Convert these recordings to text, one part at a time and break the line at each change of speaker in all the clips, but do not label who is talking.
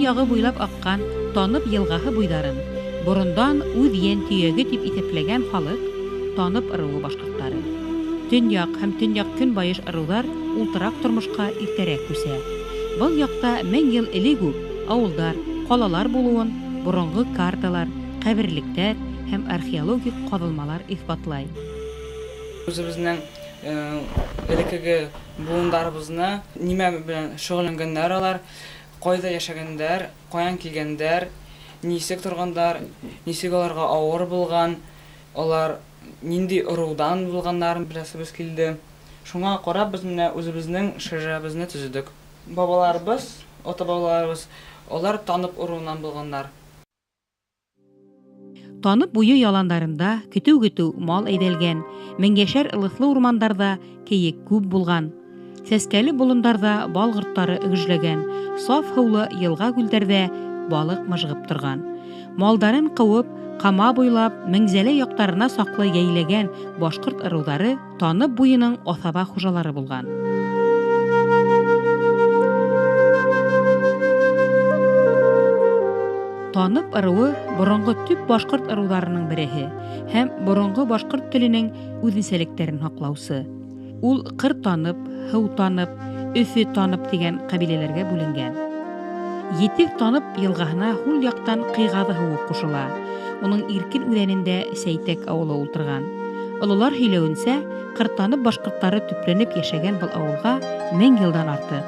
ягы буйлап аккан Танып елгаһы буйдарын борындан үз йән төяге дип исәпләгән халык, Танып ыруы башкортлары. Төньяк һәм төньяк-көнбаеш ырудар ултырак тормышка иртәрәк күчә. Был якта 1000 ел элек үк авылдар, калалар булуын борынгы карталар, каберлектәр һәм археологик казылмалар исбатлай.
Үзебезнең элеккеге буындарыбызны нимә белән шөгыльләнгәннәр алар, кайда яшәгәннәр, каян килгәннәр, ничек торганнар, ничек аларга авыр булган, алар нинди ырудан булганнарын беләсебез килде. Шуңа карап без менә үзебезнең шәҗәрәбезне төзедек. Бабаларыбыз, ата-бабаларыбыз, алар Танып ыруыннан булганнар.
Танып буе яландарында көтү-көтү мал әйдәлгән, меңьяшәр ылыслы урмандарда киек күп булган. Сәскәле болындарда бал кортлары гөжләгән, саф һулы елга-күлдәрдә балык мыжгып торган. Малдарын куып, Кама буйлап, Меңзәлә яктарына саклы йәйләгән башкорт ырудары Танып буеның асаба хужалары булган. Танып ыруы борынгы төп башкорт ырударының береһе һәм борынгы башкорт теленең үзенчәлекләрен һаклаусы. Ул Кыр Танып, Һыу Танып, Өфе Танып дигән кабиләләргә бүленгән. Етез Танып елгаһына һул яктан Кыйгазы һуы кушыла. Уның иркен үләнендә Сәйтәк авылы ултырган. Олылар һөйләвенчә, Кыр Танып башкортлары төпләнеп яшәгән был авылга 1000 елдан артык.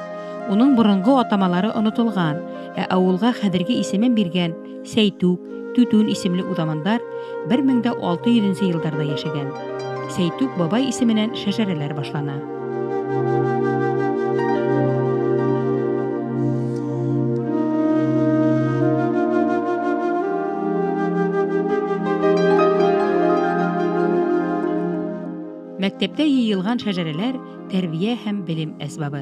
Уның борынгы атамалары онытылган, ә авылга хәзерге исемен биргән Сәйтүк, Түтүн исемле узамандар 1600 нче елдарда яшәгән. Сәйтүк бабай исеменнән шәжәрәләр башлана. Мәктәптә йыелган шәжәрәләр тәрбия һәм белем әсбабы.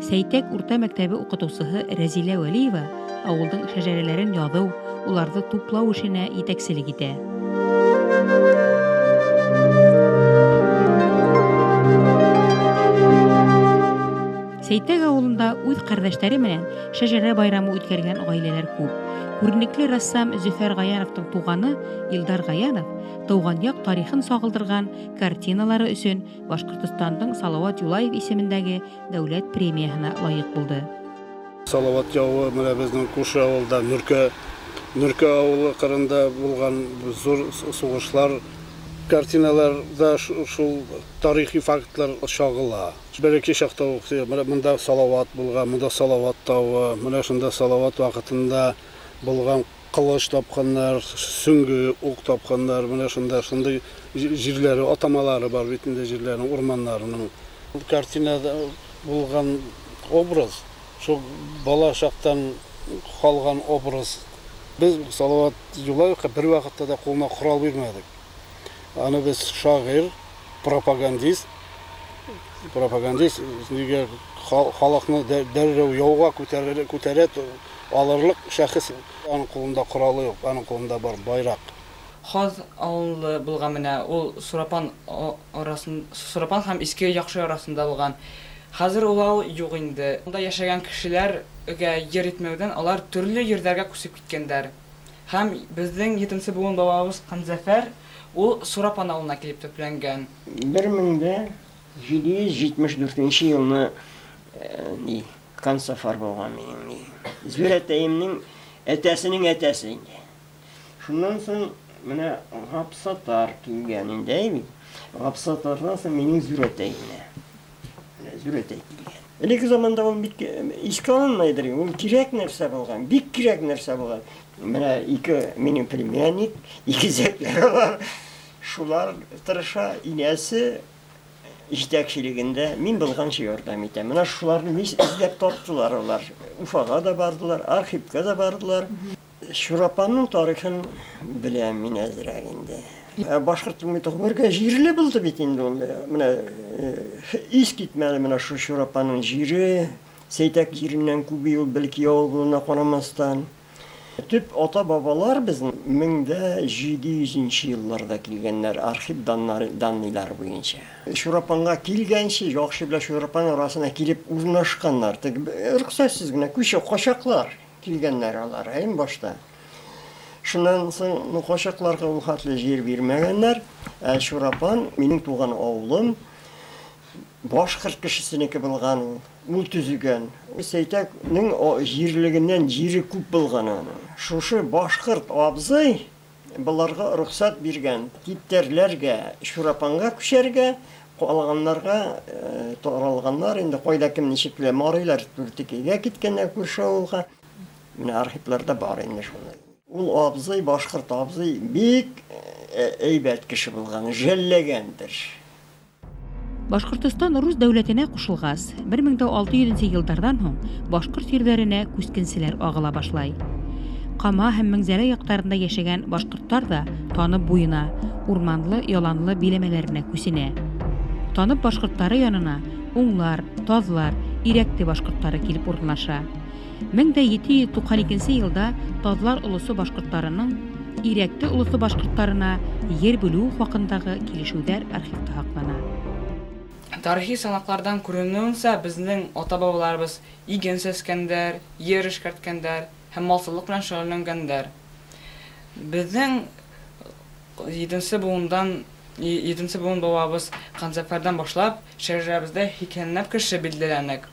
Сәйтәк урта мәктәбе укытучыһы Рәзилә Вәлиева авылдың шәжәрәләрен язу, уларны туплау эшенә итәкчелек итә. Сәйтәк авылында үз кардәшләре белән шәжәрә байрамы үткәргән гаиләләр күп. Күренекле рәссам Зөфәр Гаяновның туганы Илдар Гаянов туган як тарихын сагылдырган картиналары өчен Башкортостандың Салават Юлаев исемендәге дәүләт премияһына лаек булды.
Салават явы менә безнең күрше авылда Нөркә, Нөркә авылы кырында булган зур сугышлар, картиналарда шул тарихи фактлар чагыла. Бәләкәй чакта ук менә монда Салават булган, монда Салават тавы, менә шунда Салават вакытында булган кылыч тапканнар, сөңге, ук тапканнар, менә шунда шундый җирләре, атамалары бар бит инде җирләрнең, урманнарының. Картинада булган образ, шул бала чактан калган образ. Без Салават Юлаевка бер вакытта да кулына корал бирмәдек. Аны без шагыйрь, пропагандист, пропагандист, нигә халыкны дәррәү яуга күтәрә алырлык шәхес. Аның кулында коралы юк, аның кулында бар байрак.
Хаз авылы булган менә ул Сурапан арасын, Сурапан һәм Иске Яхшый арасында булган. Хәзер ул авыл юк инде. Анда яшәгән кешеләргә ер итмәүдән алар төрле җирләргә күчеп киткәннәр. Һәм безнең җиденче буын бабабыз Канзәфәр ул Сурапан авылына килеп төпләнгән.
1774 нче елны ни Кансафар булган минем ни. Зүрәтәемнең әтәсенең әтәсе инде. Шуннан соң менә Гапсатар килгән инде, әй бит. Гапсатардан соң минем Зүрәтәй менә. Менә Зүрәтәй килгән. Элекке заманда ул бик искә алынмайдыр, ул кирәк нәрсә булган, бик кирәк нәрсә булган. Менә ике минем племянник, игезәкләр алар. Шулар тырыша, инәсе җитәкчелегендә мин булганча ярдәм итәм. Менә шуларны мис эзләп таптылар алар. Уфага да бардылар, архивка да бардылар. Чурапанның тарихын беләм мин әзрәк инде. Ә башкорт бит гомергә җирле булды бит инде ул. Менә ис китмәле менә шу Чурапанның җире, Сәйтәк җиреннән күби ул, бәлки авыл булуына карамастан. Төп ата-бабалар безнең 1700 нче елларда килгәннәр, архив данныйлары буенча. Чурапанга килгәнче, Яхшы белән Чурапан арасына килеп урнашканнар. Теге рөхсәтсез генә күчә, качаклар. килгәннәр алар, әйме башта. Шуннан соң, ну, качакларга ул хәтле җир бирмәгәннәр. Ә Чурапан, минем туган авылым, башкорт кешесенеке булган ул. Ул төзегән. Сәйтәкнең җирлегеннән җире күп булган аның. Шушы башкорт абзый боларга рөхсәт биргән типтәрләргә, Чурапанга күчәргә, калганнарга таралганнар инде кайда кем ничек белә. Марыйлар Дүртекәйгә киткәннәр күрше авылга. Менә архивларда бар инде шулай. Ул абзый, башкорт абзый бик әйбәт кеше булган, жәлләгәндер.
Башкортостан рус дәүләтенә кушылгас, 1600 нче елдардан һуң башкорт йирләренә күчкенчеләр агыла башлай. Кама һәм Меңзәлә яктарында яшәгән башкортлар да Танып буена, урманлы, яланлы биләмәләренә күченә. Танып башкортлары янына уңлар, тазлар, ирәкте башкортлары килеп урынлаша. 1792 нче елда Тазлар олысы башкортларының Ирәкте олысы башкортларына ер бүлү хакындагы килешүләр архивта һаклана.
Тарихи санаклардан күренүенчә, безнең ата-бабаларыбыз иген чәчкәндәр, ер эшкәрткәндәр һәм малчылык белән шөгыльләнгәндәр. Безнең җиденче буындан, җиденче буын бабабыз Канзәфәрдән башлап, шәҗәрәбездә һикәнләп кеше билгеләнек.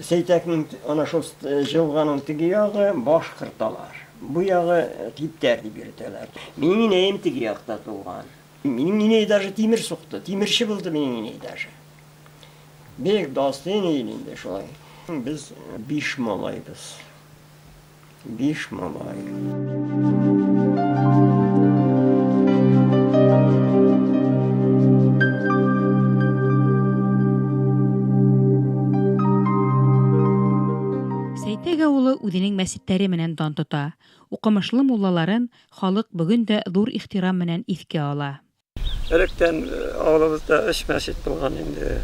Сәйтәкнең ана шул җылганың теге ягы башкорт алар. Бу ягы типтәр дип йөртәләр. Минем инәем теге якта туган. Минем инәй даже тимер сукты. Тимерче булды минем инәй даже. Бик достойный инде шулай. Без биш малайбыз. Биш малай.
Сәйтәк авылы үзенең мәчетләре менән дан тота. Укымышлы муллаларын халык бүген дә зур ихтирам менән искә ала.
Электән авылыбызда өч мәчет булган инде.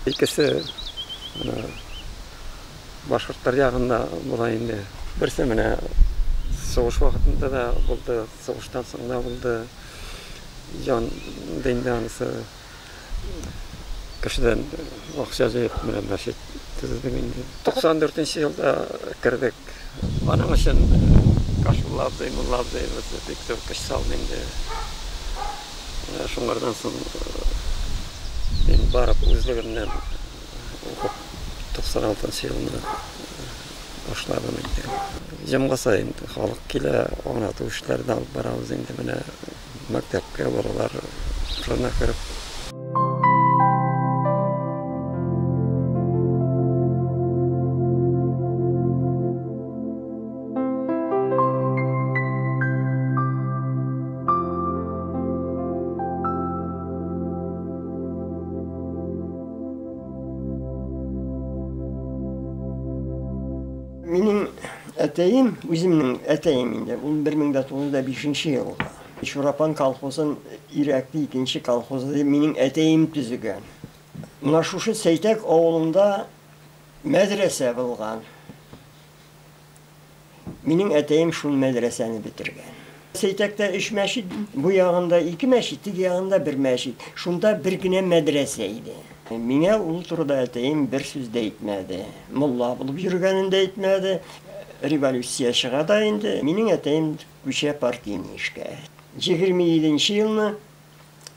Икесе менә башкортлар ягында була инде. Берсе менә сугыш вакытында да булды, сугыштан соң да булды. Янды инде анысы. Кешедән акча җыеп менә мәчет төзедек инде. 94 нче елда кердек. Аның өчен Кашулла абзый, Мулла абзыебыз бик зур көч салды инде. Менә шуңардан соң мин барып үзлегемнән укып 96 нчы елны башладым инде. Җомга саен халык килә, аңлату эшләре дә алып барабыз инде менә мәктәпкә балалар кырына кереп.
Минем әтәем, үземнең әтәем инде, ул 1905 елгы. Чурапан колхозын Ирәкле икенче колхозы дип минем әтәем төзегән. Менә шушы Сәйтәк авылында мәдрәсә булган. Минем әтәем шул мәдрәсәне бетергән. Сәйтәктә өч мәчет, бу ягында ике мәчет, теге ягында бер мәчет. Шунда бер генә мәдрәсә иде. Миңа ул турыда әтәем бер сүз дә әйтмәде. Мулла булып йөргәнен дә әйтмәде. Революция чыга да инде, минем әтәем күчә партийный эшкә. 27 нче елны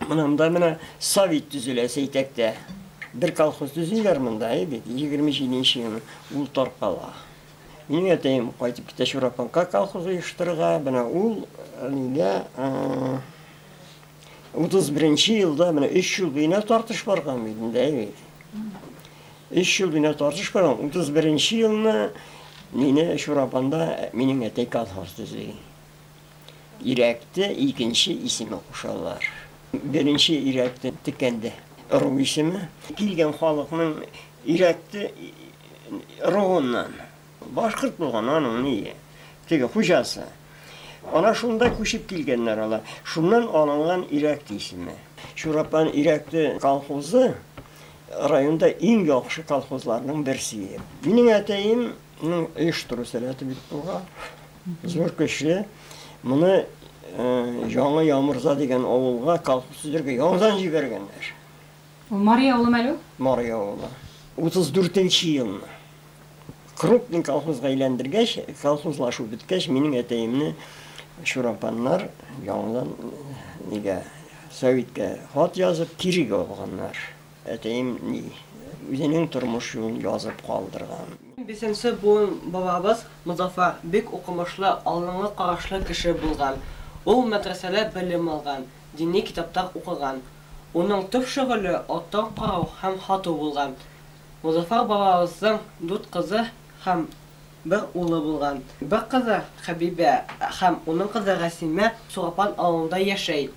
монда менә совет төзелә Сәйтәктә. Бер колхоз төзиләр монда, әй бит, 27 нче елны ул таркала. Минем әтәем кайтып китә Чурапанка колхоз оештырырга, менә ул нигә 31 нче елда менә өч ел буена тартыш барган бит инде, әй бит. Өч ел буена тартыш барган, 31 нче елны мине Чурапанда минем әтәй колхоз төзи. Ирәкте икенче исеме кушалар. Беренче Ирәкте Текәнде ыру исеме. Килгән халыкның Ирәкте ыруыннан. Башкорт булган аның ние, теге хуҗасы. Ана шунда күчеп килгәннәр алар. Шуннан алынган Ирәкте исеме. Чурапан Ирәкте колхозы районда иң яхшы колхозларның берсе. Минем әтәемнең оештыру сәләте бик булган. Зур көчле. Моны Яңа Ямурза дигән авылга колхоз төзергә яңадан җибәргәннәр.
Ул Мария авылымы әле ул?
Мария авылы. 34 нче елны. Крупный колхозга әйләндергәч, колхозлашу беткәч, минем әтәемне Чурапаннар яңадан нигә Советка хат язып кирегә алганнар. Әтәем ни үзенең тормыш юлын язып калдырган.
Бишенче буын бабабыз Мозаффар бик укымышлы, алдынгы карашлы кеше булган. Ул мәдрәсәдә белем алган, дини китаплар укыган. Уның төп шөгыле аттан карау һәм һату булган. Мозаффар бабабызның дүрт кызы һәм бер улы булган. Бер кызы, Хәбибә һәм уның кызы Рәсимә Сурапан авылында яшәй.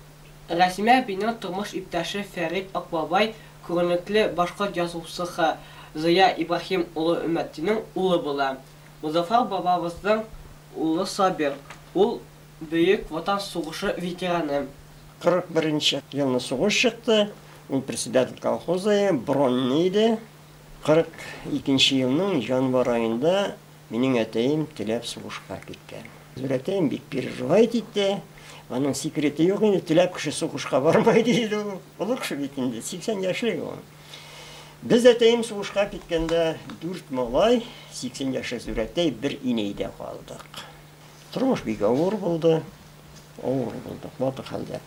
Рәсимә әбинең тормыш иптәше Фәрит Акбабай күренекле башкорт язучысы Зыя Ибраһим улы Өмәттинең улы була. Мозаффар бабабызның улы Сабир, ул Бөек Ватан сугышы ветераны.
41 нче елны сугыш чыкты, ул председатель колхоза, бронный иде. 42 нче елның январь аенда минең әтәем теләп сугышка киткән. Әтәем бик переживать итте, аның секреты юк инде, теләп кеше сугышка бармай, диде ул. Олы кеше бит инде, 80 яшьлек ул. Без әтәем сугышка киткәндә дүрт малай, 80 яшьлек Зүрәтәй, бер инәйдә калдык. Тормыш бик авыр булды. Авыр булды, каты хәлдә.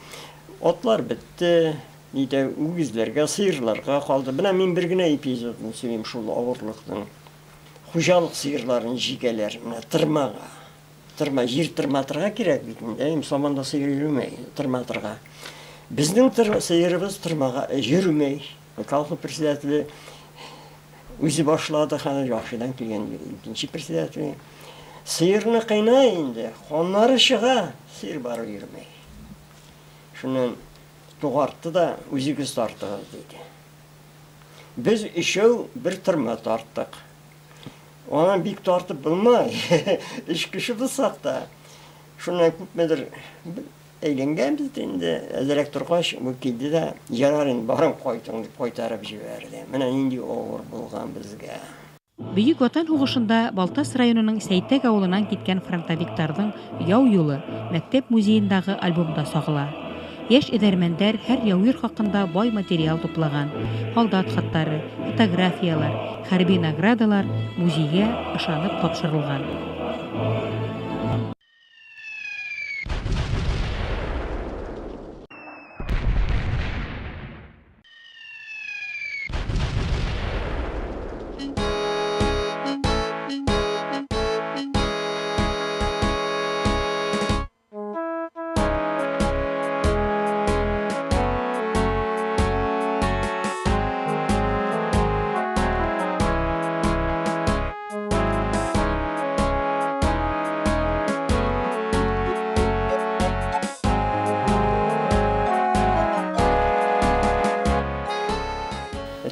Атлар бетте, нидә үгезләргә, сыерларга калды. Менә мин бер генә эпизодны сөйлим шул авырлыкның. Хуҗалык сыерларын җигәләр, менә тырмага. Тырма, җир тырматырга кирәк бит инде. Әйе, саманда сыер йөрмәй, тырматырга. Безнең тыр, сыерыбыз тырмага йөрмәй. Колхоз председателе үзе башлады, хәзер Яхшыдан килгән икенче председатель. Сыерны кыйнай инде, каннары чыга, сыер барып йөрмәй. Шуннан тугартты да, үзегез тартыгыз, диде. Без өчәү бер тырма тарттык. Аны бик тартып булмай, өч кеше булсак та. Шуннан күпмедер әйләнгәнбез инде, әзрәк торгач, бу килде дә, ярар инде, барың кайтың дип кайтарып җибәрде. Менә нинди авыр булган безгә.
Бөек Ватан һугышында Балтас районының Сәйтәк авылынан киткән фронтовиктарның яу юлы мәктәп музеендагы альбомда сагыла. Яшь эдәрмәндәр һәр яугир хакында бай материал туплаган, һалдат хатлары, фотографияләр, хәрби наградалар музейгә ышанып тапшырылган.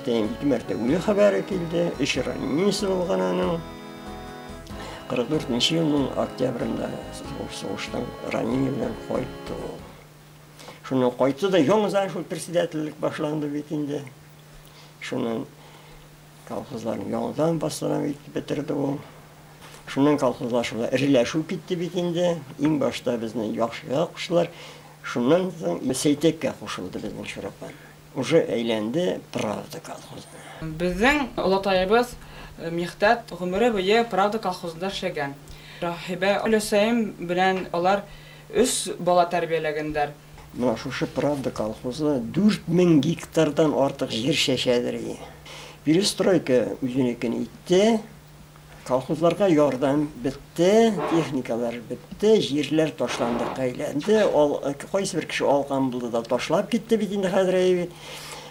Әтәем ике мәртә үле хәбәре килде, өч ранениесе булган аның. 44 нче елның октябрендә сугыштан ранение белән кайтты ул. Шуннан кайтты да яңадан шул председательлек башланды бит инде. Шуннан Колхозларны яңадан восстановить итеп бетерде ул. Шуннан колхозлар шулай эреләшү китте бит инде. Иң башта безне Яхшыга куштылар. Шуннан соң Сәйтәккә кушылды безнең Чурапан. Уже әйләнде Правда колхозына.
Безнең олатаебыз Михтәт гомере буе Правда колхозында эшләгән. Раһибә өләсәем белән алар өч бала тәрбияләгәннәр.
Менә шушы Правда колхозы 4000 гектардан артык җир чәчәдер. Перестройка үзенекен итте, колхозларга ярдәм бетте, техникалар бетте, җирләр ташландыкка әйләнде. Ал, кайсы бер кеше алган булды да ташлап китте бит инде хәзер әйе бит.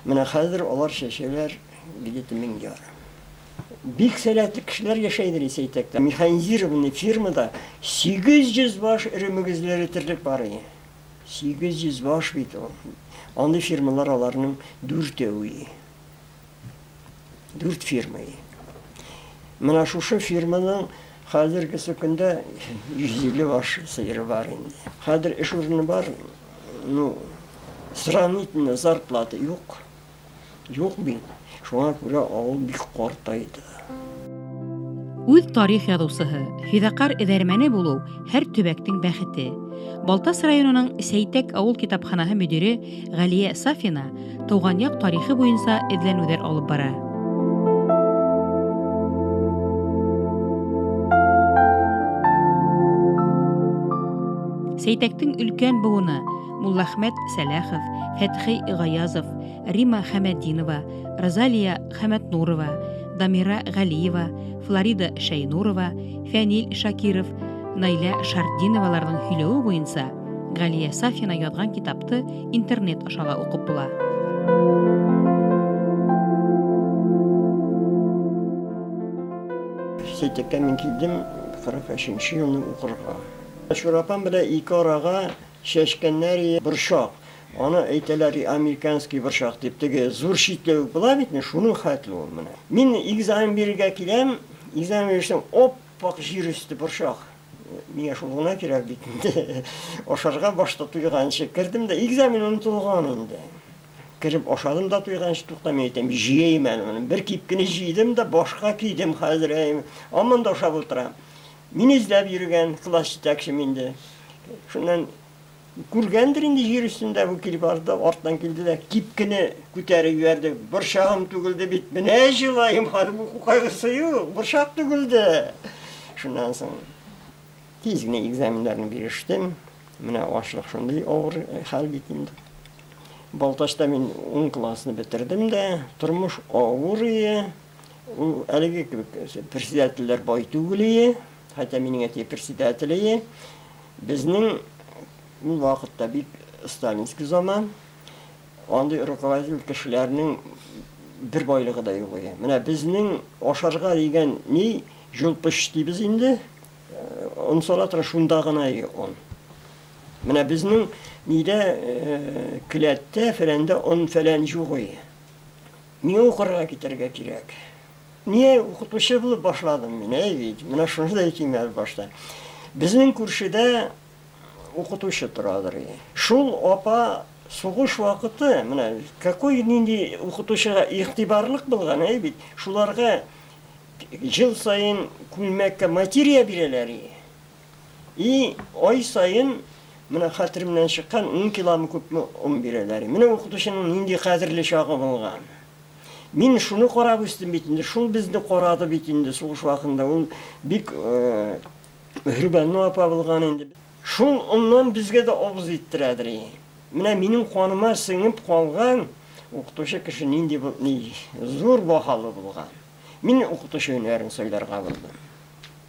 Менә хәзер алар чәчәләр где-то 1500. Бик сәләтле кешеләр яшәйдер Исәйтәктә. Механизированный фирмада 800 баш эре мөгезле терлек бар иде. 800 баш бит ул. Андый фирмалар аларның дүртәү. Дүрт фирма. Менә шушы фирманың хәзергесе көндә 150 баш сыеры бар инде. Хәзер эш урыны бар, ну, сравнительно зарплата юк. Юк бит. Шуңа күрә авыл бик картайды.
Үз тарих язучыһы, фидакарь эдәрмәне булу һәр төбәкнең бәхете. Балтас районының Сәйтәк авыл китапханаһы мөдире Галия Сафина туган як тарихы буенча эзләнүләр алып бара. Сәйтәктең өлкән буыны Муллахмәт Сәләхов, Фәтхи Гаязов, Рима Хәмәтдинова, Розалия Хәмәтнурова, Дамира Галиева, Флорида Шәйнурова, Фәнил Шакиров, Наилә Шартдиноваларның һөйләве буенча Галия Сафина язган китапты интернет аша да укып була.
Сәйтәккә мин килдем 43 нче елны укырга. Чурапан белән ике арага чәчкәннәр борчак. Аны әйтәләр американский борчак дип. Теге зур читләвек була бит, шуның хәтле ул менә. Мин экзамен бирергә киләм, экзамен бирсәм, оп-ак җир өсте борчак. Миңа шул гына кирәк бит инде. Ашарга башта туйганчы кердем дә, экзамен онытылган инде. Кереп ашадым да туйганчы, тукта, мин әйтәм, җыйыйм әле моны. Бер кипкене җыйдым да, башка кидем хәзер. Һаман да ашап утырам. Мине эзләп йөргән класс җитәкчем инде. Шуннан күргәндер инде җир өстендә бу килеп барды, арттан килде дә кипкене күтәреп җибәрде. Борчагым түгелде бит. Менә җылаем, хәзер уку кайгысы юк, борчак түгелде. Шуннан соң тиз генә экзаменнарны бирештем. Менә ачлык шундый авыр хәл бит инде. Балтачта мин 10 классны бетердем дә, тормыш авыр ие. Ул әлеге кебек председательләр бай түгел ие, хотя минем әти председатель ие. Безнең ул вакытта бик сталинский заман. Андый руководитель кешеләрнең бер байлыгы да юк иде. Менә безнең ашарга дигән ни, җулпыч дибез инде, он сала тора, шунда гына ие он. Менә безнең нидә келәттә фәләндә он фәлән юк иде. Миңа укырга китәргә кирәк. Нигә укытучы булып башладым мин, әй бит, менә шуны да әйтим әле башта. Безнең күршедә укытучы торадыр. Шул апа сугыш вакыты, менә какой нинди укытучыга игътибарлык булган, әй бит, шуларга ел саен күлмәккә материя бирәләр. И ай саен, менә хәтеремнән чыккан, ун киломы күпме он бирәләр. Менә укытучының нинди кадерле чагы булган. Мин шуны карап үстем бит инде, шул безне карады бит инде сугыш вакытында. Ул бик Мөһрибану апа булган инде. Шул оннан безгә дә авыз иттерәдер. Менә минем каныма сеңеп калган укытучы кеше нинди ни зур баһалы булган. Мин укытучы һөнәрен сайларга булдым.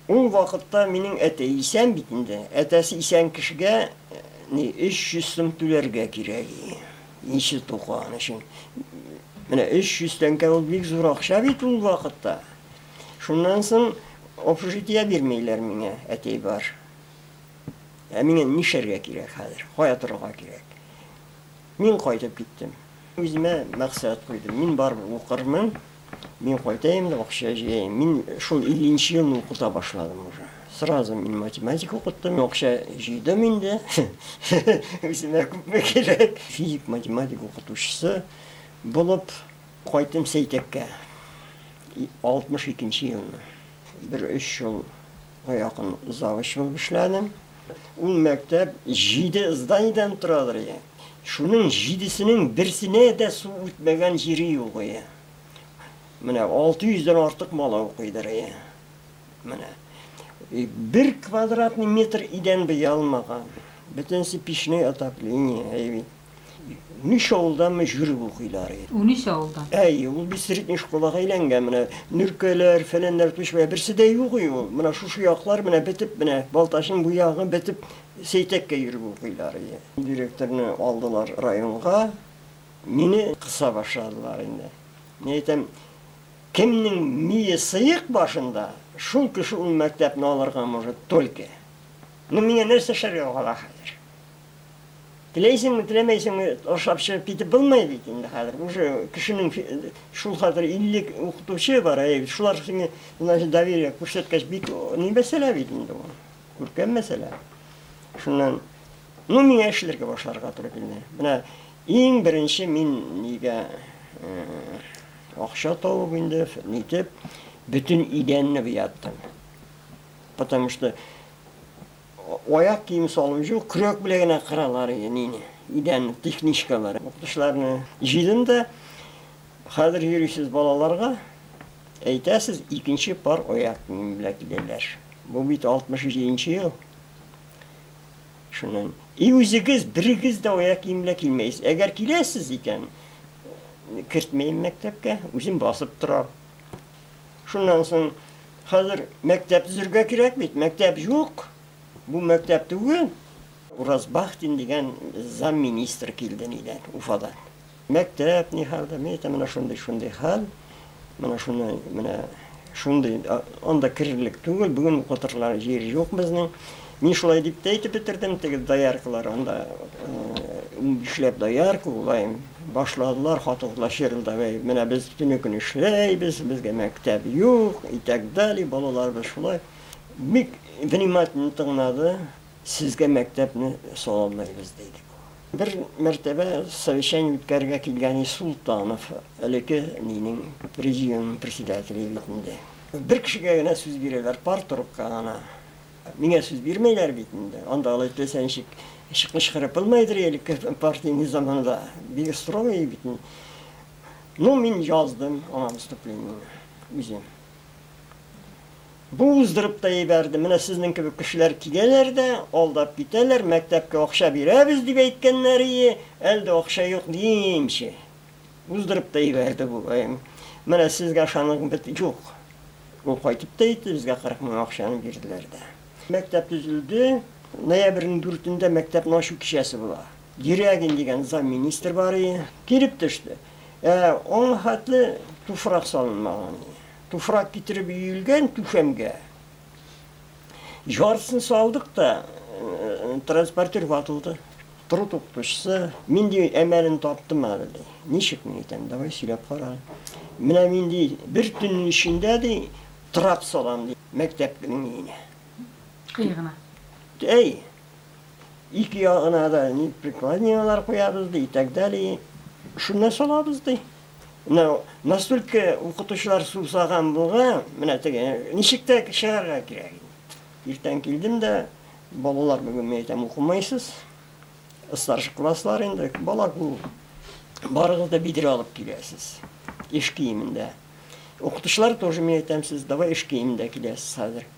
Ул вакытта минең әтәй исән бит инде. Әтәсе исән кешегә ни 300 сум түләргә кирәк. Институт укыган өчен. Менә 300 тәңкә ул бик зур акча бит ул вакытта. Шуннан соң общежитие бирмиләр миңа, әтәй бар. Ә миңа нишләргә кирәк хәзер? Кая торырга кирәк? Мин кайтып киттем. Үземә максат куйдым. Мин барыбер укырмын. Мин кайтаем да акча җыяйм. Мин шул 50 нче елны укыта башладым уже. Сразу мин математика укыттым, акча җыйдым инде. Үземә күпме кирәк. Физик, математика укытучысы булып кайттым Сәйтәккә. 62 нче елны. Бер өч елга якын завуч булып эшләдем. Ул мәктәп җиде зданиедән торадыр иде. Шуның җидесенең берсенә дә су үтмәгән җире юк иде. Менә 600 дән артык бала укыйдыр иде. Менә. Бер квадратный метр идән буялмаган. Бөтенесе печное отопление, әйе. Унөч авылданмы җөреп укыйлар иде.
13 авылдан?
Әйе, ул бит средний школага әйләнгән, менә Нөркәләр, фәләннәр, Тучбай, берсе дә юк и ул. Менә шушы яклар менә бетеп, менә Балтачның бу ягы бетеп, Сәйтәккә йөреп укыйлар иде. Директорны алдылар районга, мине кыса башладылар инде. Мин әйтәм, кемнең мие сыек башында, шул кеше ул мәктәпне алырга может только. Ну, миңа нәрсә эшләргә кала хәзер? Теләйсеңме, теләмәйсеңме, ташлап чыгып китеп булмый бит инде хәзер. Уже кешенең шул хәзер 50 укытучы бар, әй, шулар сиңа, значит, доверие күрсәткәч, бик ни мәсьәлә бит инде ул. Күркәм мәсьәлә. Шуннан, ну, миңа эшләргә башларга туры килде. Менә иң беренче мин нигә акча табып инде, нитеп, бөтен идәнне буяттым. Потому что Аяк кием салым юк, көрәк белән генә кыралар иде нине, идәнне, техничкалар. Укытучыларны җыйдым да, хәзер йөрисез балаларга, әйтәсез, икенче пар аяк кием белән киләләр. Бу бит 67 нче ел. Шуннан, и үзегез берегез дә аяк кием белән килмәйсез. Әгәр киләсез икән, кертмәем мәктәпкә, үзем басып торам. Шуннан соң хәзер мәктәп төзергә кирәк бит, мәктәп юк. Бу мәктәп түгел. Уразбахтин дигән замминистр килде нидән, Уфадан. Мәктәп ни хәлдә, мин әйтәм, менә шундый-шундый хәл, менә шуны, менә шундый, анда керерлек түгел, бүген укытырлар җир юк безнең. Мин шулай дип тә әйтеп бетердем, теге дояркалар анда унбишләп доярка, улай башладылар, хатын-кызлар чырылдап, әй, менә без төне-көне эшләйбез, безгә мәктәп юк, и так далее, балаларыбыз шулай. Бик внимательно тыңлады, сезгә мәктәпне сала алмыйбыз, диде. Бер мәртәбә совещание үткәрергә килгән Султанов, элекке нинең президиум председателе бит инде. Бер кешегә генә сүз бирәләр, парторгка гына. Миңа сүз бирмәйләр бит инде. Анда алай теләсә ничек кычкырып булмайдыр элекке партийный заманда. Бик строгий бит. Ну, мин яздым аңа выступление үзем. Бу уздырып та ибәрде. Менә сезнең кебек кешеләр киләләр дә, алдап китәләр, мәктәпкә акча бирәбез дип әйткәннәр ие, әле дә акча юк димче. Уздырып та ибәрде бу. Менә сезгә ышаныгым бет юк. Ул кайтып та әйтте, безгә 40 мең акчаны бирделәр дә. Мәктәп төзелде. Ноябрьнең дүртендә мәктәпне ачу кичәсе була. Дерягин дигән замминистр бар ие, килеп төште. Ә аңа хәтле туфрак салынмаган ие. Туфрак китереп өелгән түшәмгә. Ярысын салдык та, транспортер ватылды. Труд укытучысы, мин ди әмәлен таптым әле ди. Ничек мин әйтәм, давай сөйләп кара. Менә мин ди бер төннең эчендә ди трап салам ди мәктәпнең өенә.
Кыегына.
Әй, ике ягына да ни прикладниялар куябыз ди и так далее. Шуннан салабыз ди. Менә настолько укытучылар сусаган булган, менә теге ничек тә чыгарга кирәк. Иртән килдем дә, балалар бүген мин әйтәм, укымайсыз. Старший класслар инде, бала күп. Барыгыз да бидрә алып киләсез. Эш киемендә. Укытучылар тоже мин әйтәм, сез давай эш киемендә киләсез хәзер.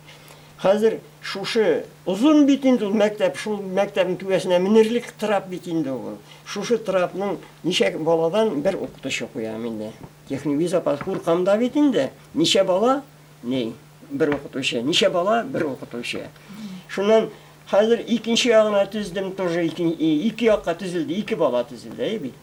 Хәзер шушы озын бит инде ул мәктәп, шул мәктәпнең түбәсенә менерлек трап бит инде ул. Шушы трапның ничә баладан бер укытучы куям инде. Технибезопас куркам да бит инде. Ничә бала? Ни, бер укытучы. Ничә бала? Бер укытучы. Шуннан хәзер икенче ягына төздем тоже, ике якка төзелде, ике бала төзелде, әй бит.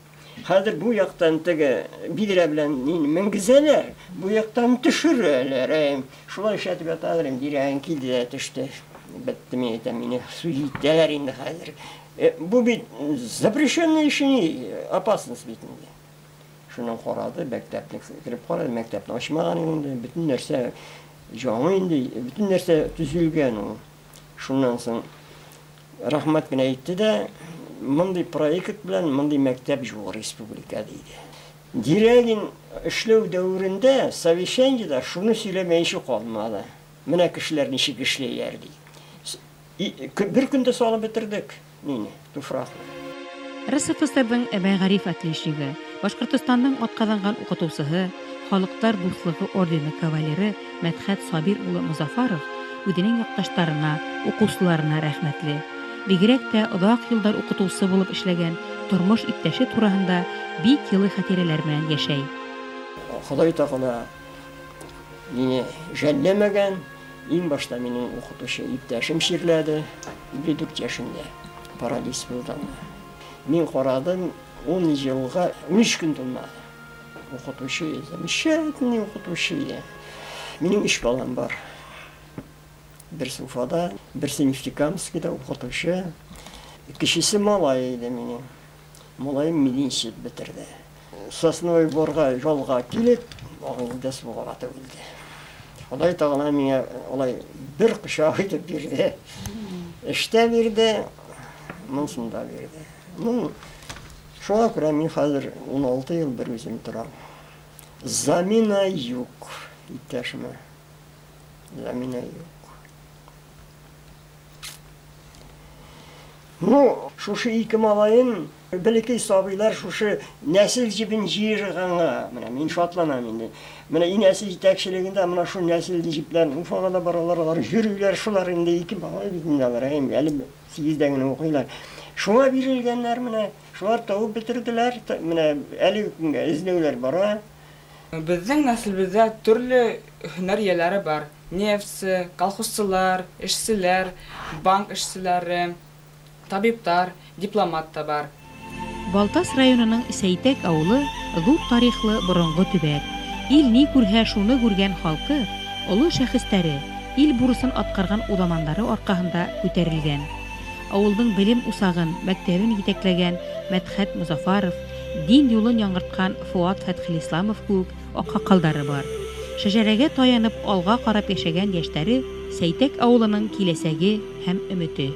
Хәзер бу яктан теге бидрә белән мине менгезәләр, бу яктан төшерәләр. Әй, шулай эшләтеп яталар инде, йөрәгем килде дә төште. Бетте, мин әйтәм, мине судить итәләр инде хәзер. Э, бу бит запрещенный эшни, опасность бит инде. Шуннан карады, мәктәпне кереп карады, мәктәпне ачмаган инде, бөтен нәрсә яңа инде, бөтен нәрсә төзелгән ул. Шуннан соң Рәхмәт кенә әйтте дә, мондый проект белән мондый мәктәп юк республикада, диде. Дерягин эшләү дәверендә совещаниедә шуны сөйләмәенчә калмады. Менә кешеләр ничек эшлиләр, ди. Бер көндә салып бетердек мине, туфракны.
РСФСРның мәгариф отличнигы, Башкортостанның атказанган укытучыһы, Халыклар дуслыгы ордены кавалеры Мәдхәт Сабир улы Мозафаров үзенең якташларына, укучыларына рәхмәтле. Бигрәк тә озак еллар укытучы булып эшләгән тормыш иптәше турасында бик елы хатирәләр белән яшәй.
Ходай Тәгалә мине жәлләмәгән. Иң башта минем укытучы иптәшем чирләде, 54 яшендә, паралич булды аңа. Мин карадым, ун елга 13 көн тулмады. Укытучы, замечательный укытучы. Минем өч балам бар. Берсе Уфада, берсе Нефтекамскида укытучы. Кечесе малай иде минем. Малаем мединститут бетерде. Сосновый Борга ялга килеп, агыйдә суга батып үлде. Ходай Тәгалә миңа алай бер кочак итеп бирде. Эштә бирде, монысын да бирде. Ну, Шуңа күрә мин хәзер 16 ел бер үзем торам. Замина юк, иптәшемә. Замина юк. Ну, шушы ике малаен, бәләкәй сабыйлар шушы нәсел җебен җыерганга, менә мин шатланам инде. Менә инәсе җитәкчелегендә менә шул нәсел җепләрен Уфага да баралар, алар йөриләр, шулар инде ике малай бит инде алар, әй, әле сигездә генә укыйлар. Шуңа бирелгәннәр менә, шулар табып бетерделәр, менә әлеге көнгә эзләүләр бара.
Безнең нәселебездә төрле һөнәр ияләре бар. Нефтьче, колхозчылар, эшчеләр, банк эшчеләре, табиблар, дипломат та бар.
Балтас районының Сәйтәк авылы зур тарихлы борынгы төбәк. Ил ни күрһә шуны күргән халкы, олы шәхестәре, ил бурысын аткарган уламаннары аркаһында күтәрелгән. Авылның белем усагын, мәктәбен җитәкләгән Мәдхәт Мозафаров, дин юлын яңарткан Фоат Фәтхелисламов кеүек аксакалдары бар. Шәҗәрәгә таянып алга карап яшәгән яшьләре Сәйтәк авылының киләсәге һәм өмете.